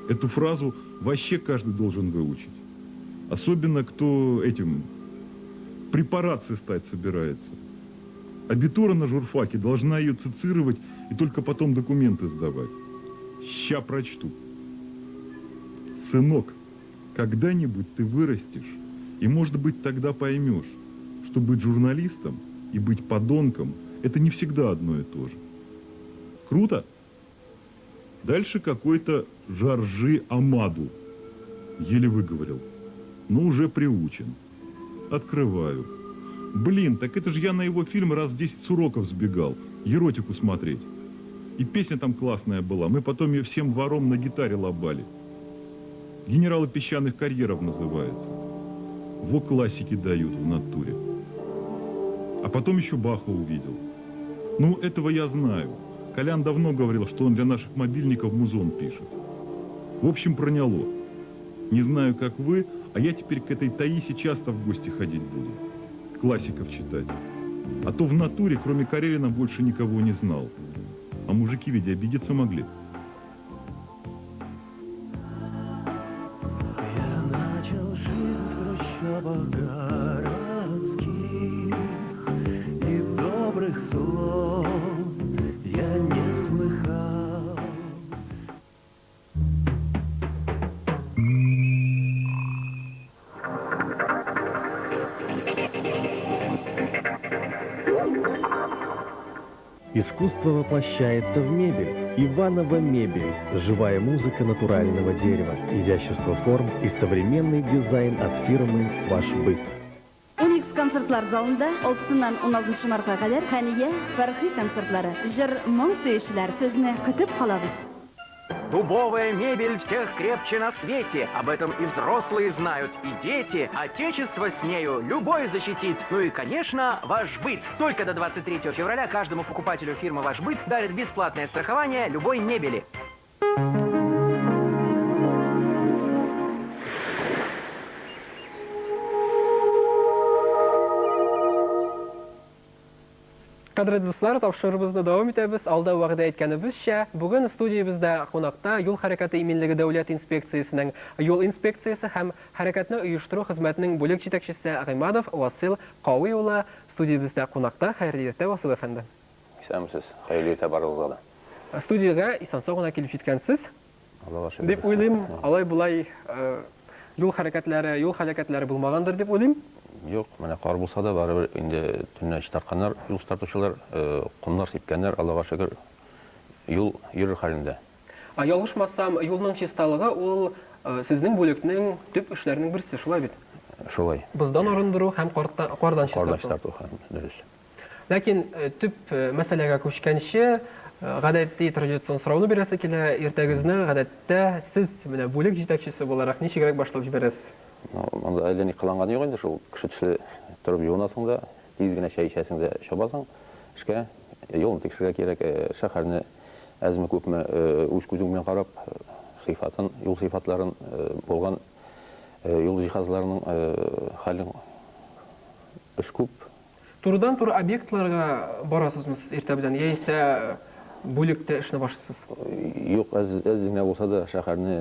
Эту фразу вообще каждый должен выучить. Особенно, кто этим препарации стать собирается. Абитура на журфаке должна ее цицировать и только потом документы сдавать. Ща прочту. Сынок, когда-нибудь ты вырастешь, и, может быть, тогда поймешь, что быть журналистом и быть подонком – это не всегда одно и то же. Круто? Дальше какой-то Жоржи Амаду. Еле выговорил. Но уже приучен. Открываю. Блин, так это же я на его фильм раз 10 с уроков сбегал. Еротику смотреть. И песня там классная была. Мы потом ее всем вором на гитаре лобали. «Генералы песчаных карьеров» называется. Во классики дают в натуре. А потом еще Баха увидел. Ну, этого я знаю. Колян давно говорил, что он для наших мобильников музон пишет. В общем, проняло. Не знаю, как вы, а я теперь к этой Таисе часто в гости ходить буду. Классиков читать. А то в натуре, кроме Карелина, больше никого не знал. А мужики ведь обидеться могли. Я начал жизнь в трущобах городских, и добрых слов я не слыхал. Искусство воплощается в мебель. Иваново мебель. Живая музыка натурального дерева, изящество форм и современный дизайн от фирмы «Ваш быт». Уникс концертлар залында 6-ннан 16 мартка кадәр Хәния Фәрхи концертлары. Җыр, моң сөючеләр, сезне көтеп калабыз. Дубовая мебель всех крепче на свете. Об этом и взрослые знают, и дети. Отечество с нею любой защитит. Ну и, конечно, ваш быт. Только до 23 февраля каждому покупателю фирмы «Ваш быт» дарит бесплатное страхование любой мебели. Кадерле дуслар, тапшыруыбызны дәвам итәбез. Алда вәгъдә иткәнебезчә, бүген студиябездә кунакта юл хәрәкәте иминлеге дәүләт инспекциясенең юл инспекциясе һәм хәрәкәтне оештыру хезмәтенең бүлек җитәкчесе Гыймадов Васил Кави улы студиябездә кунакта. Хәерле иртә, Васил әфәнде. Исәнмесез. Хәерле иртә барыгызга да. Студиягә исән-сау гына килеп җиткәнсез. Аллага шөкер. Дип уйлыйм. Алай-болай юл хәрәкәтләре, юл һәлакәтләре булмагандыр дип уйлыйм. Юк, менә кар булса да, барыбер инде төнлә чистартканнар, юл чистартучылар, комнар сипкәннәр, Аллага шөкер, юл йөрер хәлендә. Ялгышмасам, юлның чисталыгы ул сезнең бүлекнең төп эшләренең берсе, шулай бит? Шулай. Боздан арындыру һәм кардан чистарту. Кардан чистарту һәм, дөрес. Ләкин төп мәсьәләгә күчкәнче, гадәти традицион сорауны бирәсе килә, иртәгезне, гадәттә, сез, менә бүлек җитәкчесе буларак, ничегрәк башлап җибәрәсез? Ну, монда әллә ни кыланган юк инде, шул кеше төсле торып юынасың да, тиз генә чәй эчәсең дә чабасың эшкә. Юлны тикшерергә кирәк, шәһәрне әзме-күпме үз күзең белән карап, сыйфатын, юл сыйфатларын, булган юл җиһазларының хәлен, эш күп. Турыдан-туры объектларга барасызмы сез иртә белән яисә бүлектә эшне башлыйсыз? Юк, әз, әз генә булса да шәһәрне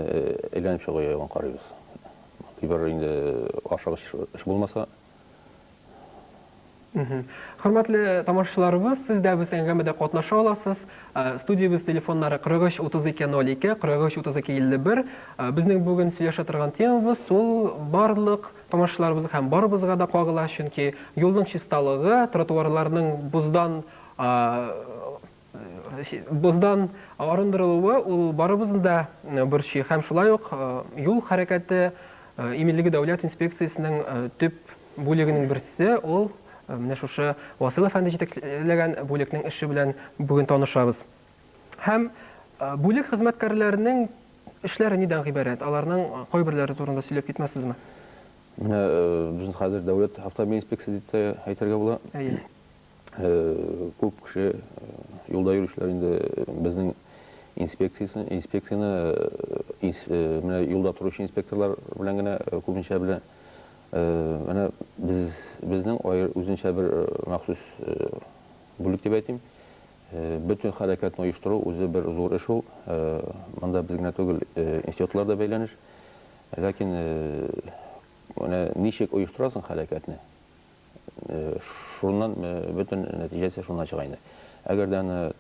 әйләнеп чыгу ягын карыйбыз. Мондый бер инде ашыгыч эш булмаса. Хөрмәтле тамашачыларыбыз, сез дә без әңгәмәдә катнаша аласыз. Студиябез телефоннары 43 32 02, 43 32 51. Безнең бүген сөйләшә торган темабыз ул барлык Тамашачыларыбызга һәм барыбызга да кагыла, чөнки юлның чисталыгы, тротуарларның боздан боздан арындырылуы ул барыбызны да борчый һәм шулай ук юл хәрәкәте иминлеге дәүләт инспекциясенең төп бүлегенең берсе ул менә шушы Васил әфәнде җитәкләгән бүлекнең эше белән бүген танышабыз. Һәм бүлек хезмәткәрләренең Эшләре нидән гыйбарәт? Аларның кайберләре турында сөйләп китмәссезме? Менә безнең хәзер дәүләт автомобиль инспекциясе дип тә әйтергә була. Әйе. Күп кеше юлда йөрүчеләр инде безнең Инспекциясе, инспекцияне менә юлда торучы инспекторлар белән генә күбенчә белә. Менә без безнең аер үзенчә бер махсус бүлек дип әйтим. Бөтен хәрәкәтне оештыру үзе бер зур эш ул. Монда без генә түгел, институтлар да бәйләнеш. Ләкин менә ничек оештырасың хәрәкәтне? Шуннан бөтен нәтиҗәсе шуннан чыга инде. Әгәр дә аны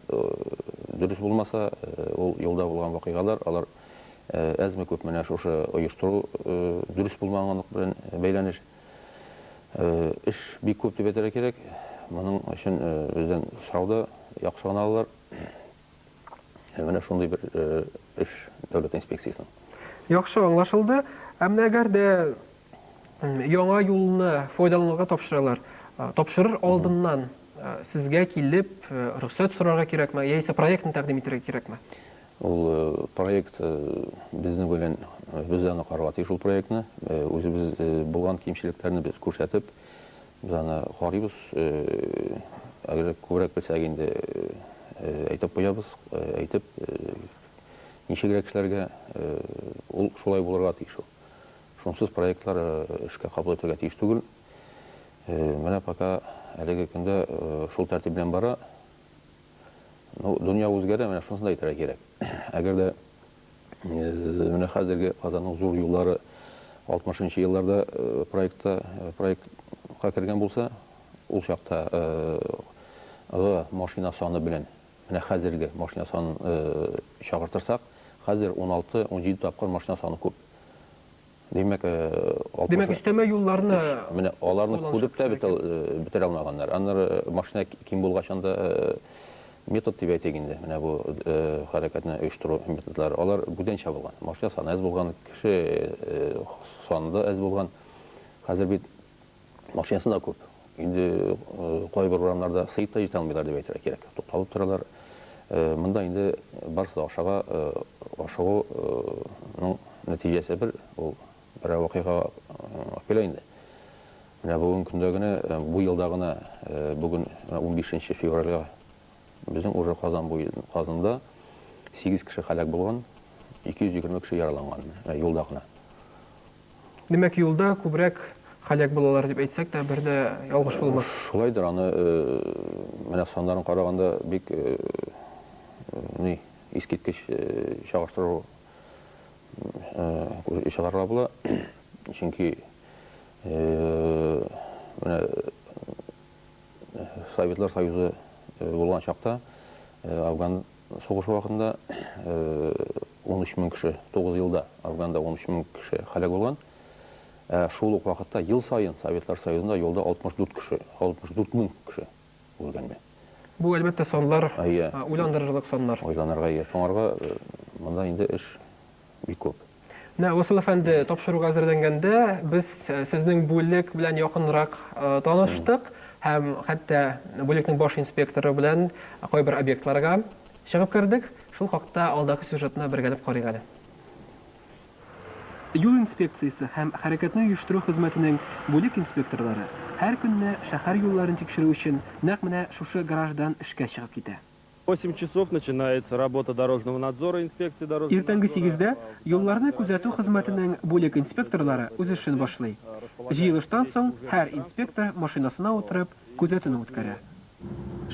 дөрес булмаса, ул юлда булган вакыйгалар, алар әзме-күпме менә шушы оештыру дөрес булмаганлык белән бәйләнеш. Эш бик күп дип әйтергә кирәк. Моның өчен бездән сорау да яхшы гына алалар. Менә шундый бер эш дәүләт инспекциясенең. Яхшы аңлашылды. Ә менә әгәр дә яңа юлны файдалануга тапшыралар, тапшырыр алдыннан сезгә килеп рөхсәт сорарга кирәкме, яисә проектны тәкъдим итәргә кирәкме? Ул проект безнең белән, без аны карарга тиеш ул проектны. Үзебез булган кимчелекләрне без күрсәтеп, без аны карыйбыз. Әгәр күбрәк белсәк инде, әйтеп куябыз, әйтеп, ничегрәк эшләргә, ул шулай булырга тиеш ул. Шунсыз проектлар эшкә кабул итәргә тиеш түгел. Менә пока әлеге көндә шул тәртип белән бара. Ну, дөнья үзгәрә, менә шунысын да әйтергә кирәк. Әгәр дә менә хәзерге Казанның зур юллары 60 нчы елларда проектта проектка кергән булса, ул чакта гы машина саны белән менә хәзерге машина санын чагыштырсак, хәзер 16-17 тапкыр машина саны күп. Димәк, 60 Димәк, өстәмә юлларны Менә аларны күреп тә бетерә алмаганнар. Аннары машина ким булгач анда метод дип әйтик инде, менә бу хәрәкәтне оештыру методлары, алар бүтәнчә булган. Машина саны әз булган, кеше саны да әз булган. Хәзер бит машинасы да күп. Инде кайбер урамнарда сыеп та җитә алмыйлар дип әйтергә кирәк. Тукталып торалар. Монда инде барысы да ашыга, ашыгуның нәтиҗәсе бер, ул берәр вакыйгага алып килә инде. Менә бүгенге көндә генә, бу елда гына, бүген 15 февральгә безнең уже Казан буе, Казанда 8 кеше һәлак булган, 220 кеше яраланган, менә юлда гына. Димәк, юлда күбрәк һәлак булалар дип әйтсәк тә, бер дә ялгыш булмас. Шулайдыр, аны менә саннарын караганда бик ни, искиткеч чагыштыру чыгарырга була. Чөнки менә Советлар Союзы булган чакта, Афган сугышы вакытында 13 мең кеше, 9 елда Афганда 13 мең кеше һәлак булган. Ә шул ук вакытта ел саен Советлар Союзында юлда 64 кеше, 64 мең кеше үлгән. Бу, әлбәттә, саннар, уйландырырлык саннар. Уйланырга, иә. Шуңарга монда инде эш бик күп. Менә, Васил әфәнде, тапшыруга әзерләнгәндә без сезнең бүлек белән якынрак таныштык һәм хәтта бүлекнең баш инспекторы белән кайбер объектларга чыгып кердек. Шул хакта алдагы сюжетны бергәләп карыйк әле. Юл инспекциясе һәм хәрәкәтне оештыру хезмәтенең бүлек инспекторлары һәр көнне шәһәр юлларын тикшерү өчен нәкъ менә шушы гараждан эшкә чыгып китә. 8 часов начинается работа дорожного надзора, инспекции дорожного Иртәнге сигездә юлларны күзәтү хезмәтенең бүлек инспекторлары үз эшен башлый. Җыелыштан соң һәр инспектор машинасына утырып күзәтүне үткәрә.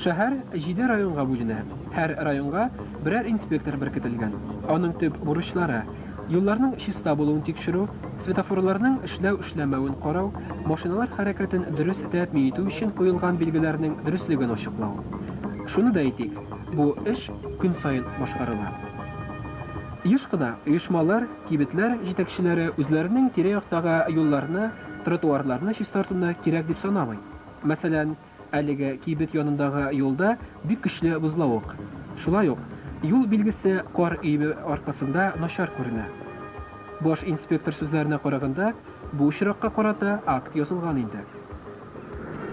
Шәһәр җиде районга бүленә. Һәр районга берәр инспектор беркетелгән. Аның төп бурычлары, юлларның чиста булуын тикшерү, светофорларның эшләү-эшләмәвен карау, машиналар хәрәкәтен дөрес тәэмин итү өчен куелган билгеләрнең дөреслеген ачыклау. Шуны да әйтик, бу эш көн саен башкарыла. Еш кына оешмалар, кибетләр җитәкчеләре үзләренең тирә-яктагы юлларны, тротуарларны чистартуны кирәк дип санамый. Мәсәлән, Әлеге кибет янындагы юлда бик көчле бозлавык. Шулай ук, юл билгесе кар өеме аркасында начар күренә. Баш инспектор сүзләренә караганда, бу очракка карата акт язылган инде.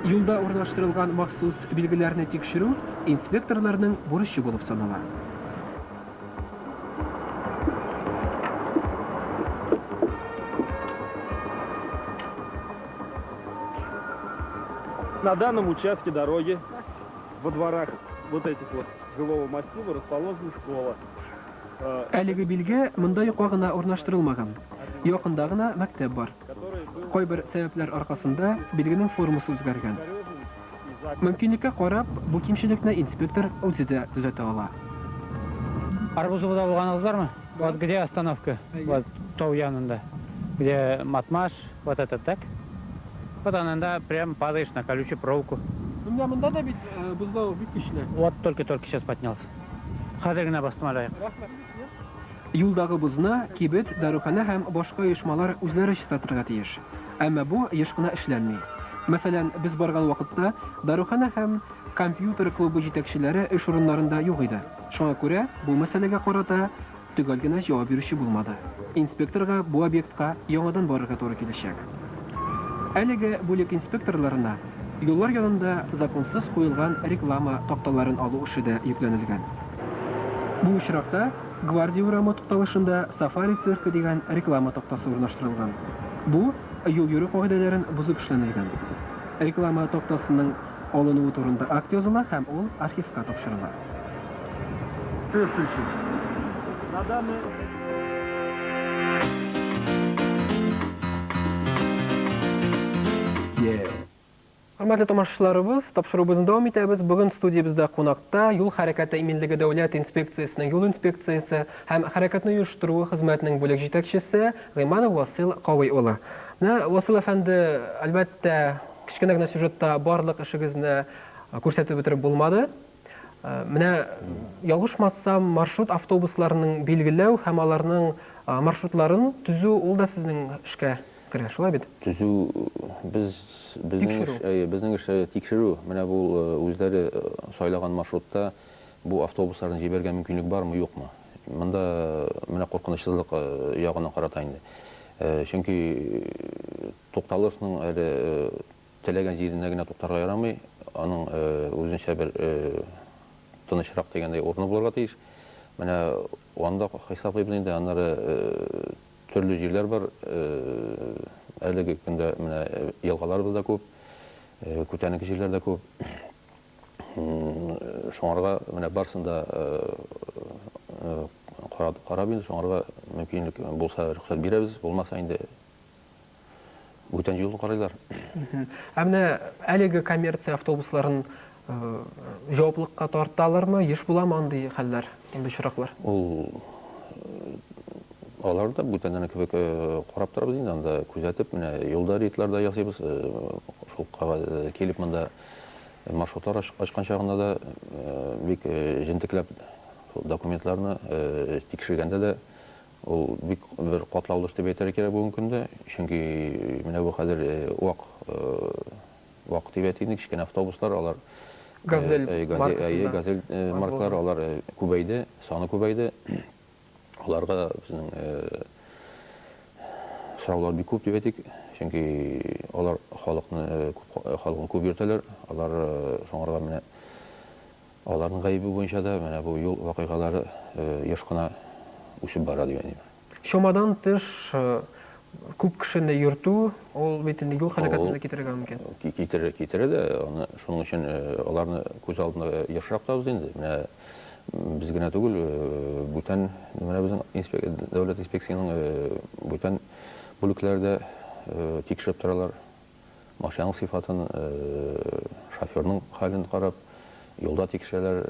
Юлда урнаштырылган махсус билгеләрне тикшерү инспекторларның бурычы булып санала. На данном участке дороги, во дворах вот этих вот жилого массива, расположена школа. Әлеге билге монда юкка гына урнаштырылмаган. Якында гына мәктәп бар. Кайбер сәбәпләр аркасында билгенең формасы үзгәргән. Мөмкинлеккә карап, бу кимчелекне инспектор үзе дә төзәтә ала. Арбузовода булганыгыз бармы? Вот где остановка? Вот тау янында. Где Матмаш, вот этот, так? Вот ананда прям падаешь на колючую проволоку. Менә монда да бит бозлавык бик көчле. Вот только-только сейчас поднялся. Хәзер генә бастым әле аяк. Юлдагы бозны кибет, даруханә һәм башка оешмалар үзләре чистартырга тиеш. Әмма бу еш кына эшләнми. Мәсәлән, без барган вакытта даруханә һәм компьютер клубы җитәкчеләре эш урыннарында юк иде. Шуңа күрә бу мәсьәләгә карата төгәл генә җавап бирүче булмады. Инспекторга бу объектка яңадан барырга туры киләчәк. Әлеге бүлек инспекторларына юллар янында законсыз куелган реклама такталарын алу эше дә йөкләнелгән. Бу очракта Гвардия урамы тукталышында Сафари циркы дигән реклама тактасы урнаштырылган. Бу, юл йөрү кагыйдәләрен бозып эшләнелгән. Реклама тактасының алынуы турында акт языла һәм ул архивка тапшырыла. На данный... Хөрмәтле тамашачыларыбыз, тапшыруыбызны дәвам итәбез. Бүген студиябездә кунакта юл хәрәкәте иминлеге дәүләт инспекциясенең юл инспекциясе һәм хәрәкәтне оештыру хезмәтенең бүлек җитәкчесе Гыйманов Васил Кавый улы. Менә, Васил әфәнде, әлбәттә, кечкенә генә сюжетта барлык эшегезне күрсәтеп бетереп булмады. Менә, ялгышмасам, маршрут автобусларының билгеләү һәм аларның маршрутларын төзү ул да сезнең эшкә керә, шулай бит? Төзү, без, безнең эш, әйе, безнең эш тикшерү. Менә бу үзләре сайлаган маршрутта бу автобусларны җибәрергә мөмкинлек бармы, юкмы? Монда менә куркынычсызлык ягына карата инде. Чөнки тукталышның әле Теләгән җиренә генә туктарга ярамый, аның үзенчә бер тынычрак дигәндәй урыны булырга тиеш. Менә аны да хисаплыйбыз инде. Аннары төрле җирләр бар. Әлеге көндә менә елгаларыбыз да күп, күтәренке җирләр дә күп. Шуңарга менә барысын да карап инде, шуңарга мөмкинлек булса рөхсәт бирәбез, булмаса инде Бүтән юлны карыйлар. Ә менә әлеге коммерция автобусларын җаваплылыкка тарталармы? Еш буламы андый хәлләр, андый очраклар? Ул алар да бүтәннәрне кебек карап торабыз инде анда, күзәтеп, менә юлда рейдлар да ясыйбыз. Шул килеп монда маршрутлар ачкан чагында да бик җентекләп документларны тикшергәндә дә Ул бик бер катлаулы эш дип әйтергә кирәк бүгенге көндә, чөнки менә бу хәзер вак вак дип әйтик инде, кечкенә автобуслар, алар Газель әйе, Газель маркалары, алар күбәйде, саны күбәйде. Аларга безнең сораулар бик күп дип әйтик, чөнки алар халыкны халыкны күп йөртәләр, алар шуңарга менә Аларның гаебе буенча да менә бу юл вакыйгалары еш кына үсеп бара дигән идем. Чамадан тыш күп кешене йөртү, ул бит инде юл һәлакәтенә дә китерергә мөмкин. Китерә, китерә дә, аны шуның өчен аларны күз алдында ешрак тотабыз инде. Менә без генә түгел, бүтән менә безнең дәүләт инспекциянең бүтән бүлекләре дә тикшереп торалар. Машинаның сыйфатын, шоферның хәлен карап, юлда тикшерәләр,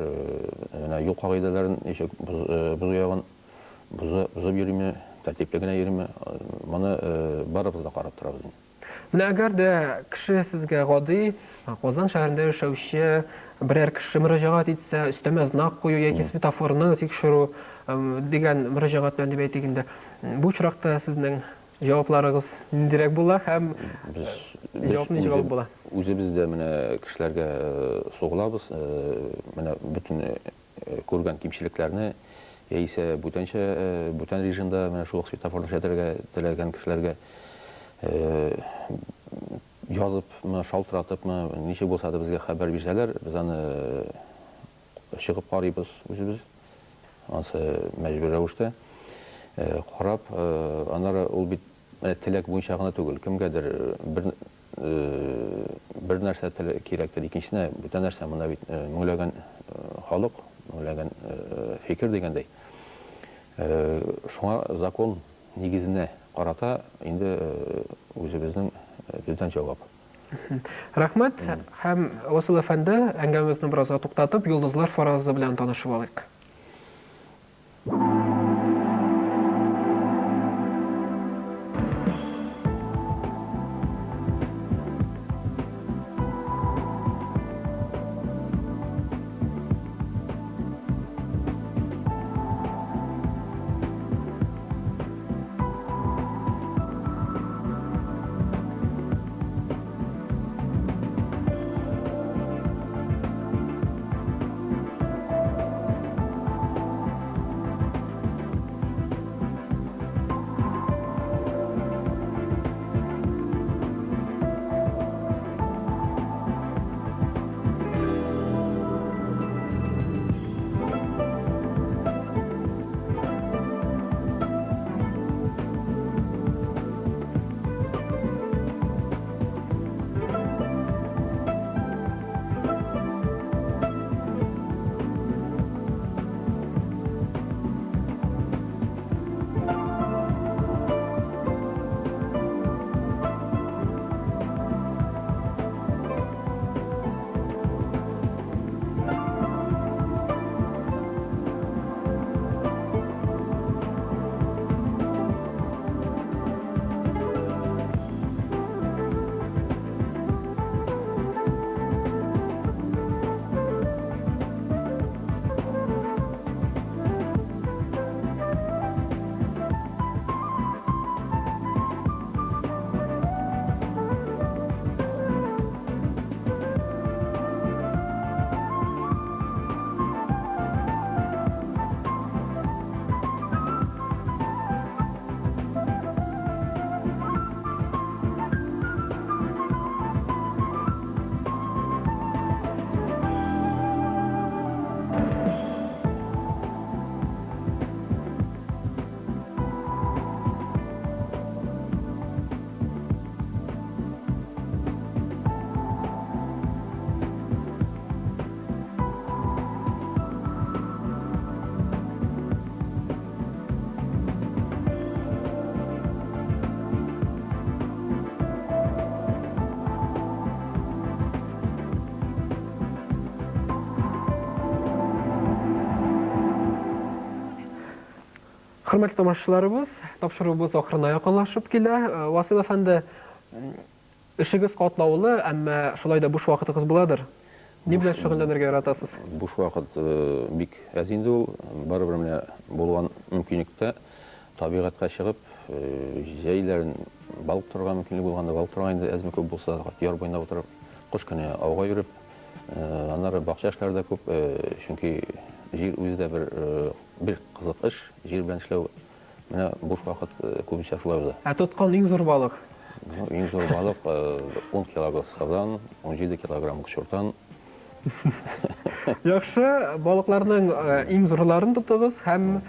менә юл кагыйдәләрен ничек бозу ягын, бозып йөриме, тәртипле генә йөриме, моны барыбыз да карап торабыз инде. Менә әгәр дә кеше сезгә гади, Казан шәһәрендә яшәүче берәр кеше мөрәҗәгать итсә, өстәмә знак кую яки светофорны тикшерү дигән мөрәҗәгать белән дип әйтик инде, бу очракта сезнең Җавапларыгыз ниндирәк була һәм җавапны ничек алып була? Үзебез дә менә кешеләргә сугылабыз, менә бөтен күргән кимчелекләрне яисә бүтәнчә, бүтән режимда менә шул ук светофорны эшләтергә теләгән кешеләргә языпмы, шалтыратыпмы, ничек булса да безгә хәбәр бирсәләр, без аны Чыгып карыйбыз үзебез. Анысы мәҗбүр рәвештә. Карап, аннары ул бит менә теләк буенча гына түгел. Кемгәдер бер бер нәрсә кирәктер, икенчесенә бүтән нәрсә. Монда бит меңләгән халык, меңләгән фикер дигәндәй. Шуңа закон нигезенә карата инде үзебезнең бездән җавап. Рәхмәт. Һәм, Васил әфәнде, әңгәмәбезне беразга туктатып, йолдызлар фаразы белән танышып алыйк. Хөрмәтле тамашачыларыбыз, тапшыруыбыз ахырына якынлашып килә. Васил әфәнде, эшегез катлаулы, әмма шулай да буш вакытыгыз буладыр. Ни белән шөгыльләнергә яратасыз? Буш вакыт бик әз инде ул. Барыбер менә булган мөмкинлектә табигатькә чыгып, җәйләрен балык торырга мөмкинлек булганда балык торырга инде әзме күп булса, яр буенда утырып, кыш көне ауга йөреп, аннары бакча эшләре дә күп, чөнки җир үзе дә бер Бик кызык эш, җир белән эшләү. Менә буш вакыт күбесенчә шулай уза. Ә тоткан иң зур балык? Ну, иң зур балык 10 килограмм сазан, 17 килограммлык чуртан. Яхшы, балыкларның иң зурларын тотыгыз һәм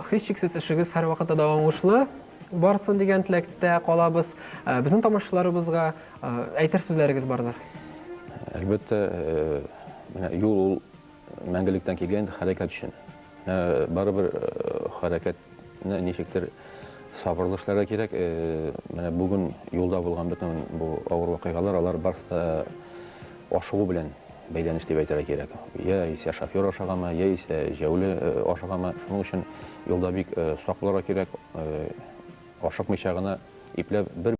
һичшиксез эшегез һәрвакытта да уңышлы барсын дигән теләктә калабыз. Безнең тамашачыларыбызга әйтер сүзләрегез бардыр? Әлбәттә, менә юл ул Мәңгелектән килгән инде хәрәкәт өчен. Менә барыбер хәрәкәтне ничектер сабырлы эшләргә кирәк. Менә бүген юлда булган бөтен бу авыр вакыйгалар, алар барысы да ашыгу белән бәйләнеш дип әйтергә кирәк. Яисә шофер ашыгамы, яисә җәяүле ашыгамы. Шуның өчен юлда бик сак булырга кирәк, ашыкмыйча гына ипләп бер.